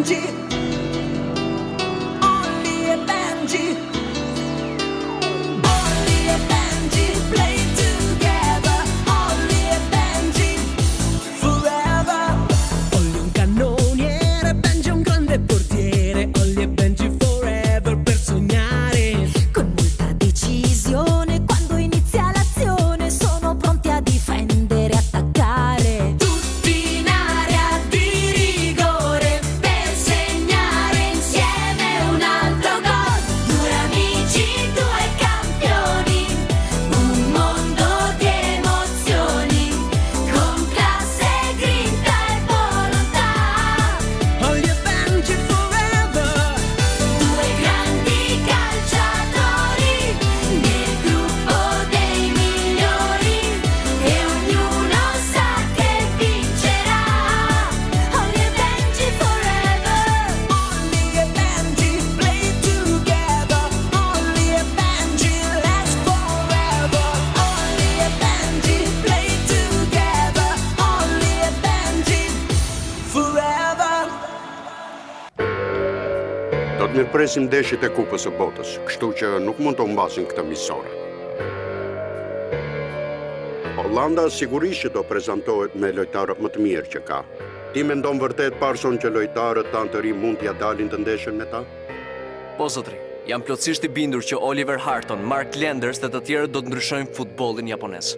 Benji. Ollie e Benji. Ollie e Benji play together. Ollie e Benji forever. Ollie è un cannoniere, Benji è un grande portiere. Ollie e Benji forever per sognare. Con molta decisione, quando inizia l'azione, sono pronti a difendere e attaccare. Tutti in area di rigore per segnare insieme un altro gol. Due amici, due campioni, un mondo di emozioni, con classe, grinta e volontà. Ollie e Benji forever. Due grandi calciatori nel gruppo dei migliori e ognuno sa che vincerà. Holly e Benji forever. Ollie e Benji play together. Ollie e Benji last forever. Ollie e Benji play together. Ollie e Benji forever. Do të mirëpresim ndeshjet e Kupës së Botës, kështu që nuk mund të humbasim këtë miqësore. Holanda sigurisht që do prezantohet me lojtarët më të mirë që ka. Ti mendon vërtet Parson që lojtarët tanë të ri mund t'ia dalin të ndeshen me ta? Po, zotri, jam plotësisht i bindur që Oliver Harton, Mark Lenders dhe të tjerët do të ndryshojnë futbollin japonez.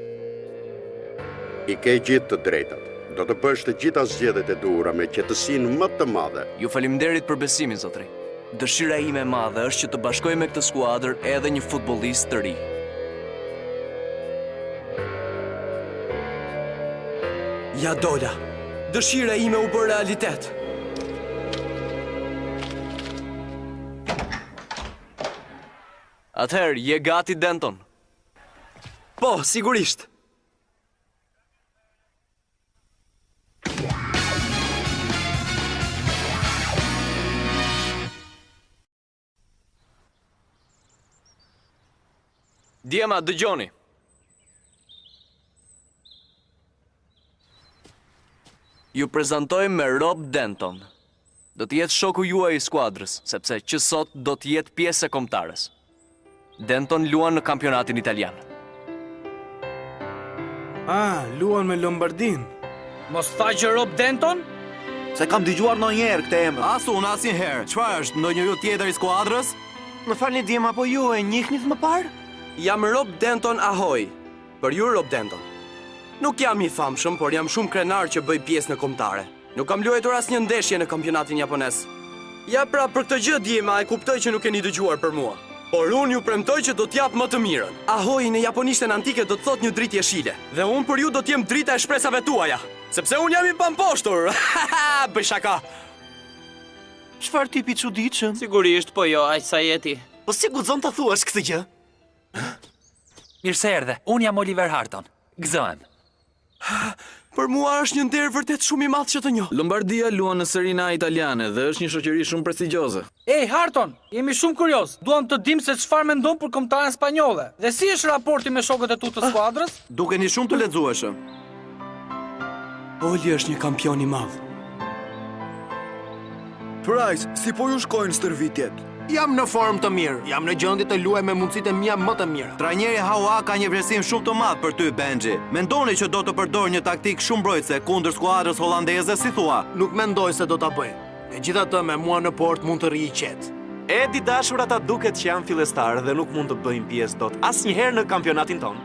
I ke gjithë të drejtat. Do të bësh të gjitha zgjedhjet e duhura me qetësinë më të madhe. Ju faleminderit për besimin, zotri. Dëshira ime e madhe është që të bashkoj me këtë skuadër edhe një futbollist të ri. Ja dola. Dëshira ime u bë realitet. Atëherë, je gati Denton? Po, sigurisht. Djema, dëgjoni. Ju prezantoj me Rob Denton. Do të jetë shoku juaj i skuadrës, sepse që sot do të jetë pjesë e kombëtares. Denton luan në kampionatin italian. Ah, luan me Lombardin. Mos tha që Rob Denton? S'e kam dëgjuar ndonjëherë këtë emër. As unë asnjëherë. Çfarë është, ndonjë yll tjetër i skuadrës? Më falni djema, po ju e njihnit më parë? Jam Rob Denton Ahoy. Për ju Rob Denton. Nuk jam i famshëm, por jam shumë krenar që bëj pjesë në kombëtare. Nuk kam luajtur asnjë ndeshje në kampionatin japonez. Ja pra, për këtë gjë djema e kuptoj që nuk keni dëgjuar për mua. Por unë ju premtoj që do t'jap më të mirën. Ahoy në japonishten antike do të thotë një dritë jeshile. Dhe unë për ju do t'jem drita e shpresave tuaja. Sepse unë jam i pamposhtur. Bëj shaka. Çfarë tipi i çuditshëm? Sigurisht, po jo, aq sa je ti. Po si guxon ta thuash këtë gjë? Mirë se erdhe. Unë jam Oliver Harton. Gëzohem. Për mua është një nder vërtet shumë i madh që të njoh. Lombardia luan në Serinë A italiane dhe është një shoqëri shumë prestigjioze. Ej, Harton, jemi shumë kurioz. Duam të dimë se çfarë mendon për kombëtaren spanjolle. Dhe si është raporti me shokët e tu të skuadrës? Dukeni shumë të lexueshëm. Oli është një kampion i madh. Price, si po ju shkojnë stërvitjet? Jam në formë të mirë, jam në gjendje të luaj me mundësitë e mia më të mira. Trajneri Haua ka një vlerësim shumë të madh për ty, Benji. Mendoni që do të përdorë një taktikë shumë mbrojtëse kundër skuadrës holandeze, si thua? Nuk mendoj se do ta bëj. Megjithatë, me mua në portë mund të rri i qetë. Ed i dashur ata duket që janë fillestarë dhe nuk mund të bëjnë pjesë dot asnjëherë në kampionatin tonë.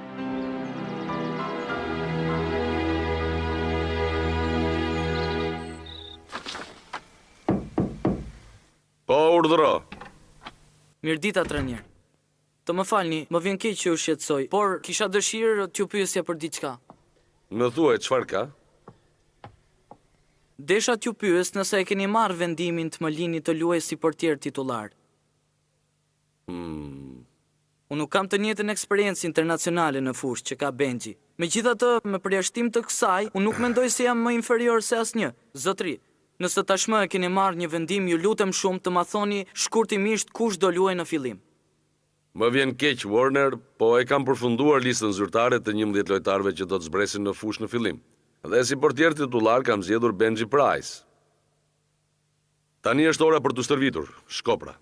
Po, urdhëro. Mirëdita, trajner. Të më falni, më vjen keq që ju shqetësoj, por kisha dëshirë t'ju pyesja për diçka. Më thuaj çfarë ka? Desha t'ju pyes nëse e keni marrë vendimin të më lini të luaj si portier titullar. Hmm. Unë nuk kam të njëjtën eksperiencë internacionale në fushë që ka Benji. Megjithatë, me përjashtim të kësaj, unë nuk mendoj se jam më inferior se asnjë. Zotëri, nëse tashmë e keni marrë një vendim, ju lutem shumë të ma thoni shkurtimisht kush do luajë në fillim. Më vjen keq, Warner, po e kam përfunduar listën zyrtare të 11 lojtarëve që do të zbresin në fushë në fillim. Dhe si portier titullar kam zgjedhur Benji Price. Tani është ora për t'u stërvitur. Shko pra.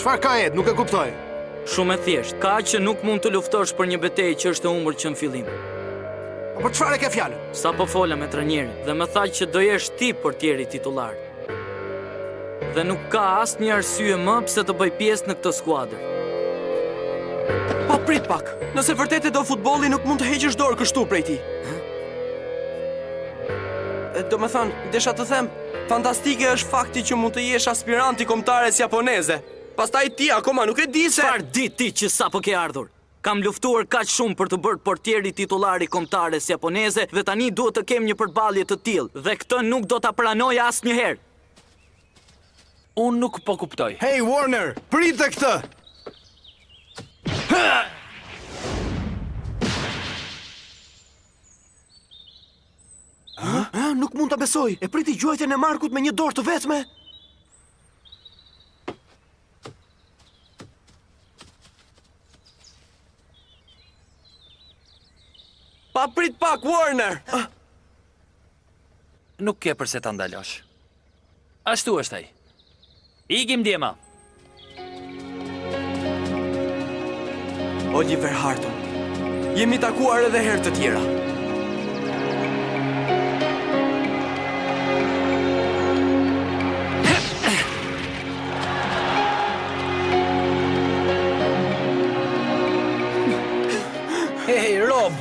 Çfarë ka Ed, nuk e kuptoj. Shumë e thjeshtë, ka që nuk mund të luftosh për një betejë që është e humbur që në fillim. Po për çfarë e ke fjalën? Sapo fola me trajnerin dhe më tha që do jesh ti portieri titullar. Dhe nuk ka asnjë arsye më pse të bëj pjesë në këtë skuadër. Po prit pak. Nëse vërtet e do futbollin, nuk mund të heqësh dorë kështu prej tij. Domethënë, desha të them, fantastike është fakti që mund të jesh aspirant i kombëtares japoneze. Pastaj ti akoma nuk e di se Çfarë di ti që sapo ke ardhur? Kam luftuar kaq shumë për t'u bërë portieri titullar i kombëtares japoneze dhe tani duhet të kem një përballje të tillë dhe këtë nuk do ta pranoj asnjëherë. Unë nuk po kuptoj. Hey Warner, prite këtë! Ha? Ha? Nuk mund ta besoj. E priti gjuajtjen e Markut me një dorë të vetme. Pa prit pak, Warner! Ah. Nuk ke përse ta ndalosh. Ashtu është ai. Ikim djema. Oliver Harton. Jemi takuar edhe herë të tjera. Hej, Rob,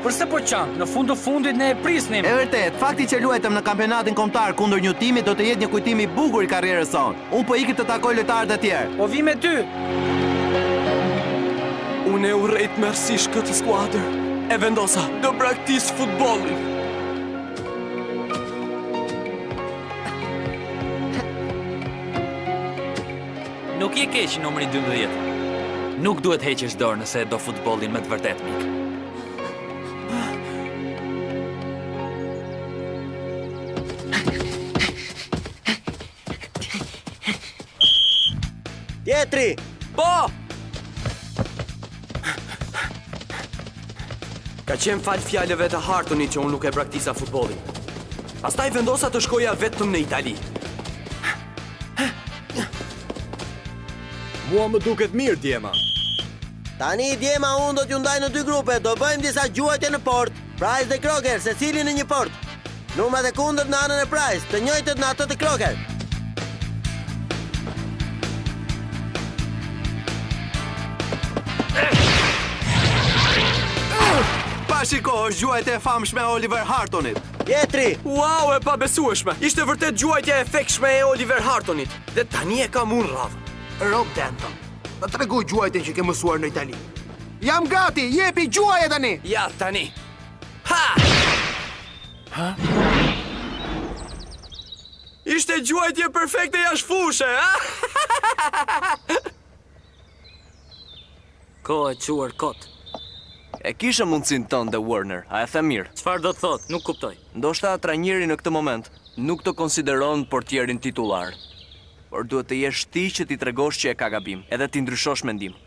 përse po qan? Në fund të fundit ne e prisnim. E vërtetë, fakti që luajtëm në kampionatin kombëtar kundër një timi do të jetë një kujtim i bukur i karrierës sonë. Unë po iki të takoj lojtarët e tjerë. Po vi me ty. Unë e urrej tmerrësisht këtë skuadër. E vendosa, do braktis futbollin. Nuk je keq numri 12. Nuk duhet heqësh dorë nëse e do futbollin me të vërtetë, mik. Tjetri! Po! Ka qenë falë fjalëve të Hartonit që unë nuk e braktisa futbollin. Pastaj vendosa të shkoja vetëm në Itali. Mua më duket mirë, djema. Tani djema unë do t'ju ndaj në dy grupe, do bëjmë disa gjuajtje në portë. Price dhe Crocker, secili në një portë. Numrat e kundërt në anën e Price, të njëjtët në atë të Crocker. Pa shiko, është gjuajtja e famshme e Oliver Hartonit. Tjetri! Wow, e pabesueshme! Ishte vërtet gjuajtja e efektshme e Oliver Hartonit. Dhe tani e kam unë radhën. Rob Denton, na trego gjuajtjen që ke mësuar në Itali. Jam gati, jepi gjuaje tani! Ja, tani. Ha! Ha? Ishte gjuajtje perfekte jashtë fushe, ha? Kohë e çuar kot. E kishe mundësinë tënde, Warner, a e them mirë? Çfarë do të thotë? Nuk kuptoj. Ndoshta trajneri në këtë moment nuk të konsideron portierin titullar. Por duhet të jesh ti që t'i tregosh që e ka gabim, edhe t'i ndryshosh mendim.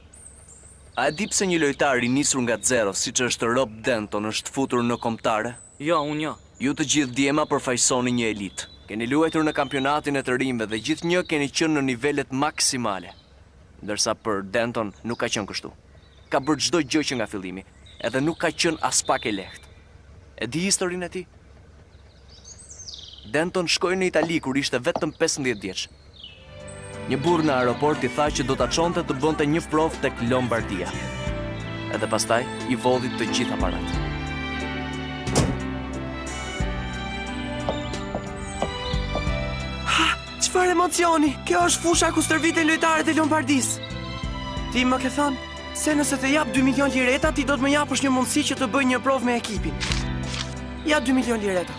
A e di pse një lojtar i nisur nga zero, siç është Rob Denton, është futur në kombëtare? Jo, unë jo. Ju të gjithë djema përfaqësoni një elitë. Keni luajtur në kampionatin e të rinjve dhe gjithnjë keni qenë në nivelet maksimale. Ndërsa për Denton nuk ka qenë kështu. Ka bërë çdo gjë që nga fillimi, edhe nuk ka qenë aspak e lehtë. E di historinë e tij? Denton shkoi në Itali kur ishte vetëm 15 vjeç. Një burrë në aeroport i tha që do ta çonte të bënte një provë tek Lombardia. Edhe pastaj i vodhi të gjitha paratë. Ha, çfarë emocioni! Kjo është fusha ku stërviten lojtarët e Lombardisë. Ti më ke thënë se nëse të jap 2 milion lireta, ti do të më japësh një mundësi që të bëj një provë me ekipin. Ja 2 milion lireta.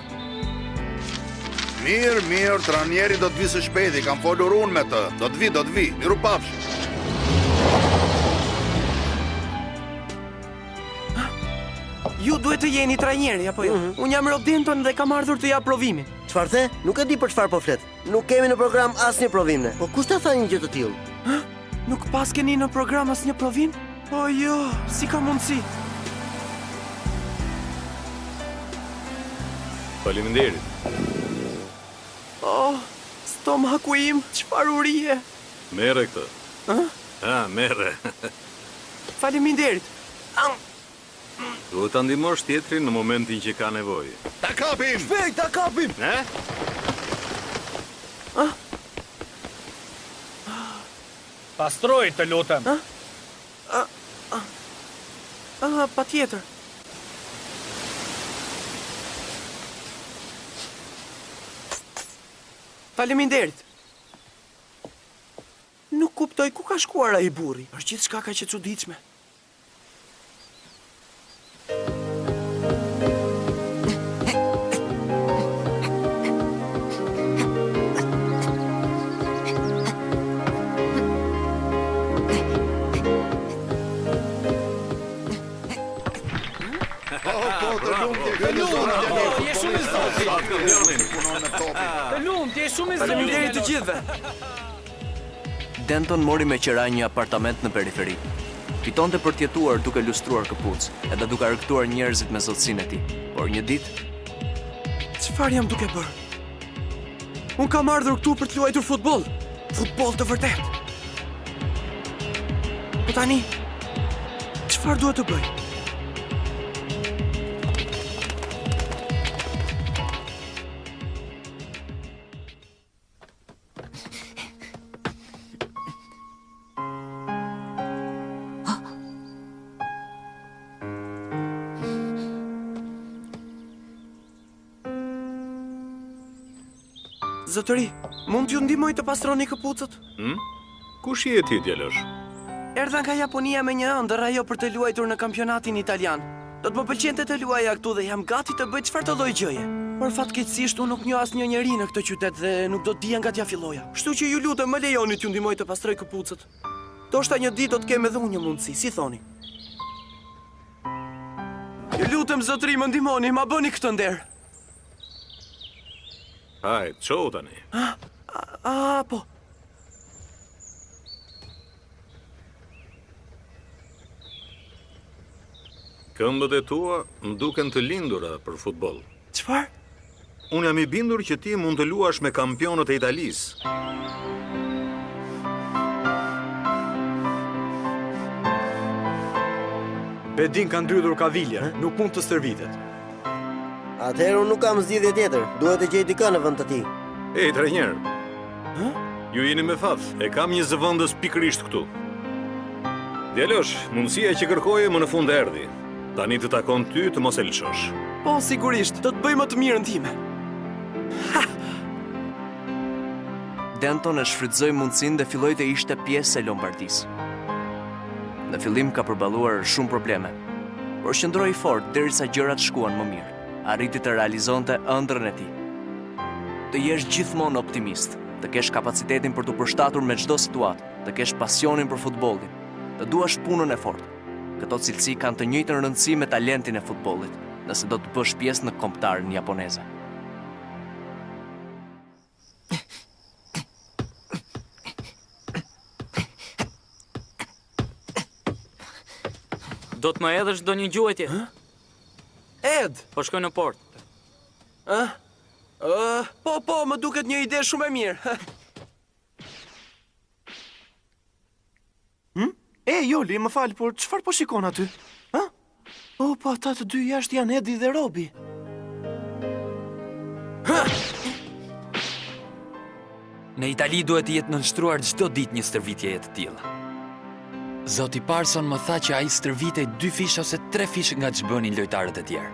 Mirë, mirë, trajneri do të vijë së shpejti, kam folur unë me të. Do të vijë, do të vijë. Mirupafshim. Ju duhet të jeni trajneri apo jo? Mm -hmm. Unë jam Rob Denton dhe kam ardhur të jap provimin. Çfarë the? Nuk e di për çfarë po flet. Nuk kemi në program asnjë provim ne. Po kush ta tha një gjë të tillë? Hë? Nuk paskeni në program asnjë provim? Po jo, si ka mundësi? Faleminderit. Oh, stomaku im, çfarë urie! Merre këtë. Ë? Ha, merre. Faleminderit. Duhet ta ndihmosh tjetrin në momentin që ka nevojë. Ta kapim! Shpejt, ta kapim! Ne? Ah? Pastroj, të lutem. Ah? Ah, ah. Ah, patjetër. Faleminderit. Nuk kuptoj ku ka shkuar ai burri. Është gjithçka kaq e çuditshme. Je shumë i zoti. Të lumtë, je shumë i zoti. Faleminderit të gjithëve. Denton mori me qera një apartament në periferi. Fitonte për të jetuar duke lustruar këpucë, edhe duke argëtuar njerëzit me zotësinë e tij. Por një ditë, Çfarë jam duke bërë? Unë kam ardhur këtu për të luajtur futboll. Futboll të vërtetë. Po tani, çfarë duhet të bëj? Zotëri, mund t'ju ndihmoj të pastroni këpucët? Hm? Kush je ti, djalosh? Erdha nga Japonia me një ëndërr ajo për të luajtur në kampionatin italian. Do të më pëlqente të luaja këtu dhe jam gati të bëj çfarëdo lloj gjëje. Por fatkeqësisht unë nuk njoh asnjë njeri në këtë qytet dhe nuk do të dija nga t'ia filloja. Kështu që ju lutem, më lejoni t'ju ndihmoj të pastroj këpucët. Ndoshta një ditë do të kem edhe unë një mundësi, si thoni? Ju lutem zotëri, më ndihmoni, ma bëni këtë nder. Hajt, çohu tani. Ah, ah, po. Këmbët e tua më duken të lindura për futboll. Çfarë? Unë jam i bindur që ti mund të luash me kampionët e Italisë. Bedin ka ndrydhur kaviljen, nuk mund të stërvitet. Atëherë unë nuk kam zgjidhje tjetër, duhet të gjej dikë në vend të tij. Ej, trajner. Ju jeni me fat, e kam një zëvendës pikërisht këtu. Djalosh, mundësia që kërkoje më në fund erdhi. Tani të takon ty të mos e lëshosh. Po, sigurisht, do të bëj më të mirën time. Denton e shfrytëzoi mundësinë dhe filloi të ishte pjesë e Lombardisë. Në fillim ka përballuar shumë probleme, por qëndroi i fortë derisa gjërat shkuan më mirë. Arriti të realizonte ëndrrën e tij. Të jesh gjithmonë optimist, të kesh kapacitetin për t'u përshtatur me çdo situatë, të kesh pasionin për futbollin, të duash punën e fortë. Këto cilësi kanë të njëjtën rëndësi me talentin e futbollit, nëse do të bësh pjesë në kombëtaren japoneze. Do të më hedhësh ndonjë gjuajtje? Ed! Po shkoj në portë. Ë? Ë, po, po, më duket një ide shumë e mirë. Hm? E, Joli, më fal, por çfarë po shikon aty? Hë? Oh, po ata të dy jashtë janë Edi dhe Robi. Në Itali duhet të jetë nënshtruar çdo ditë një stërvitjeje të tillë. Zoti Parson më tha që ai stërvitej dyfish ose trefish nga ç'bënin lojtarët e tjerë.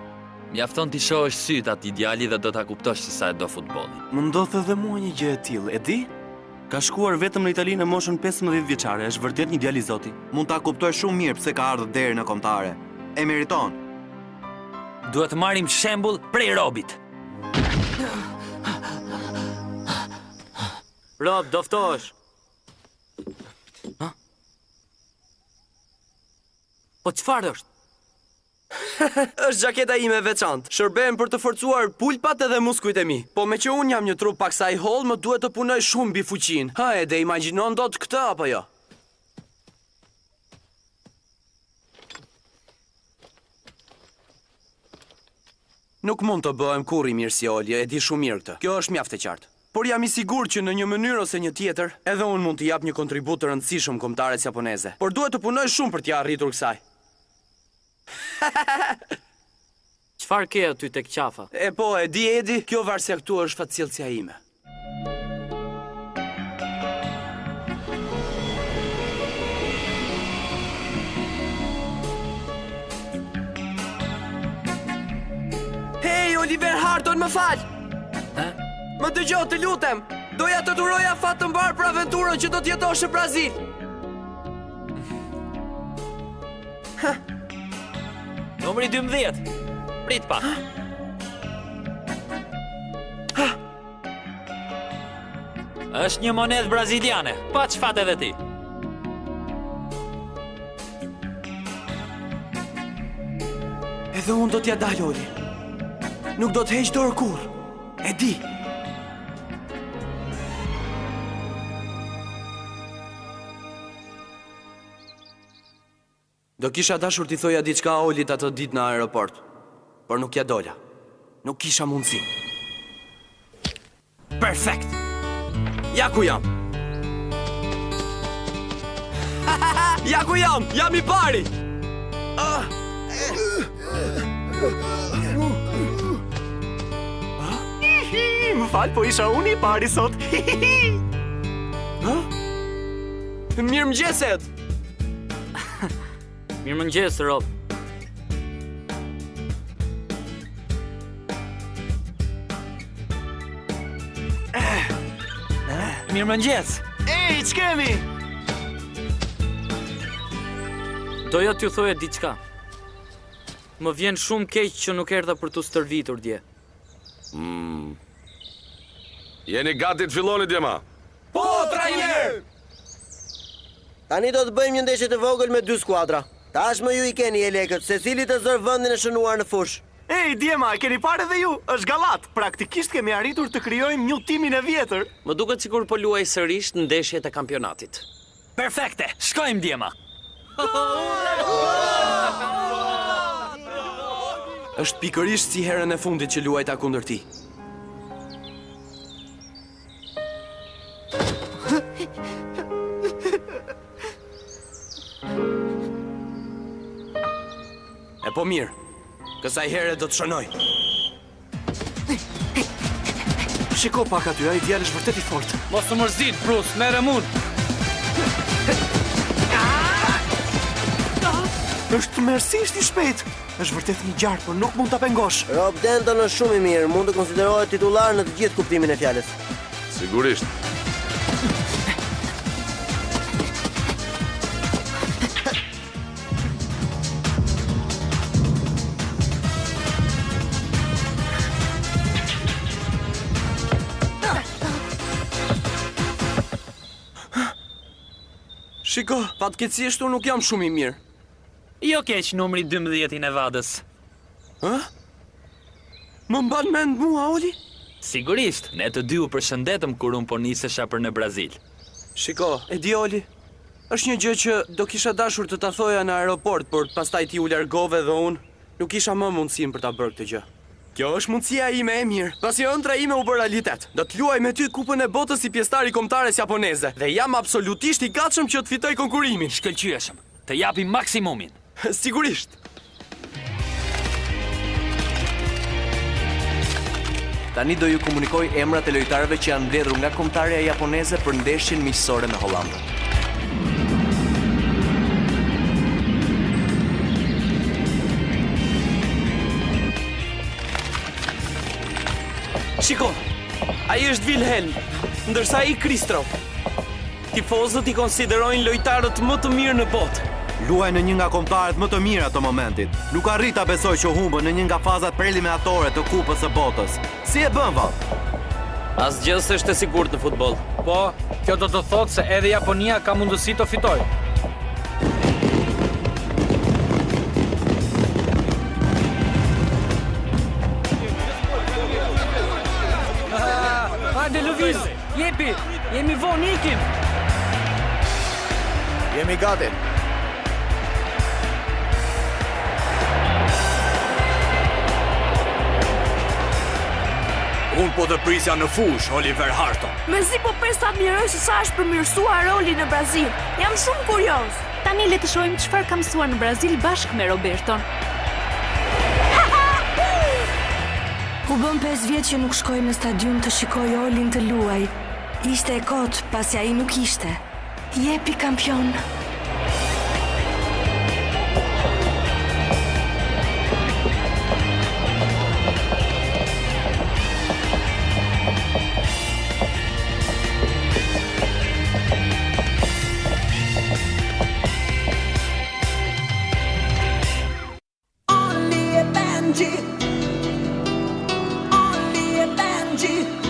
Mjafton t'i shohësh sytë atij djali dhe do ta kuptosh se sa e do futbollin. Më ndodh edhe mua një gjë e tillë, e di? Ka shkuar vetëm në Itali në moshën 15 vjeçare, është vërtet një djalë i zoti. Mund ta kuptoj shumë mirë pse ka ardhur deri në kombëtare. E meriton. Duhet të marrim shembull prej Robit. Rob, do ftohesh. Ha? Po çfarë është? Është xhaketa ime e veçantë. Shërben për të forcuar pulpat edhe muskujt e mi. Po meqë unë jam një trup paksa i hollë, më duhet të punoj shumë mbi fuqinë. Hë, Ed, e imagjinon dot këtë apo jo? Nuk mund të bëhem kurrë i mirë si Oli, e di shumë mirë këtë. Kjo është mjaft e qartë. Por jam i sigurt që në një mënyrë ose një tjetër, edhe unë mund t'i jap një kontribut të rëndësishëm kombëtares japoneze. Por duhet të punoj shumë për t'ia arritur kësaj. Çfarë ke aty tek qafa? E po, e di Edi, kjo varësja këtu është fatsjellësja ime. Hej, Oliver Harton, më fal! Më dëgjo, të lutem! Doja të të uroja fat të mbarë për aventurën që do të jetosh në Brazil! Numri 12. Prit pak. Është një monedhë braziliane. Paç fat edhe ti. Edhe unë do t'ia dal, Oli. Nuk do të heq dorë kurrë. E di. Do kisha dashur t'i thoja diçka Olit atë ditë në aeroport, por nuk ia dola. Nuk kisha mundësi. Perfekt! Ja ku jam! Ja ku jam! Jam i pari! Ah! Më fal, po isha unë i pari sot. Mirëmëngjes, Ed! Mirëmëngjes, Rob. Mirëmëngjes. Ej, ç'kemi? Doja t'ju thoja diçka. Më vjen shumë keq që nuk erdha për t'u stërvitur dje. Mm. Jeni gati të filloni djema? Po, trajner! Tani do të bëjmë një ndeshje të vogël me dy skuadra. Tashmë ju i keni jelekët, secili të zërë vendin e shënuar në fushë. Ej, djema, e keni parë edhe ju? Është gallat. Praktikisht kemi arritur të krijojmë New Teamin e vjetër. Më duket sikur po luaj sërish ndeshjet e kampionatit. Perfekte! Shkojmë djema! Është pikërisht si herën e fundit që luajta kundër tij. E po mirë, kësaj here do të shënoj. Shiko pak aty, ai djalë është vërtet i fortë. Mos u mërzit, Bruce, merrem unë. Është tmerrësisht i shpejtë. Është vërtet një gjarpër, por nuk mund ta pengosh. Rob Denton është shumë i mirë, mund të konsiderohet titullar në të gjithë kuptimin e fjalës. Sigurisht. Shiko, fatkeqësisht unë nuk jam shumë i mirë. Jo keq numri 12 i Nevadës. Ë? Më mban mend mua, Oli? Sigurisht, ne të dy u përshëndetëm kur unë po nisesha për në Brazil. Shiko, e di Oli, është një gjë që do kisha dashur të ta thoja në aeroport, por pastaj ti u largove dhe unë nuk kisha më mundësinë për ta bërë këtë gjë. Kjo është mundësia ime e mirë, pasi ëndrra ime u bë realitet. Do të luaj me ty Kupën e Botës si pjesëtar i kombëtares japoneze dhe jam absolutisht i gatshëm që të fitoj konkurimin. Shkëlqyeshëm. Të japim maksimumin. Sigurisht. Tani do ju komunikoj emrat e lojtarëve që janë mbledhur nga kombëtarja japoneze për ndeshjen miqësore me Hollandën. Shiko, ai është Wilhelm, ndërsa ai Kristro. Tifozët i konsiderojnë lojtarët më të mirë në botë. Luajnë në një nga kombëtaret më të mira të momentit. Nuk arrij ta besoj që humbën në një nga fazat preliminatore të Kupës së Botës. Si e bënë vallë? Asgjë s'është e sigurt në futboll. Po, kjo do të thotë se edhe Japonia ka mundësi të fitojë. Hajde lëviz, jepi, jemi vonë, ikim. Jemi gati. Unë po të prisja në fushë, Oliver Harton. Mezi po pres të admiroj se sa është përmirësuar Oli në Brazil. Jam shumë kurioz. Tani le të shohim çfarë ka mësuar në Brazil bashkë me Roberton. U bënë 5 vjet që nuk shkoj në stadium të shikoj Olin të luajë. Ishte e kotë, pasi ai nuk ishte. Jepi kampion. Ollie e Benji. Ollie e Benji.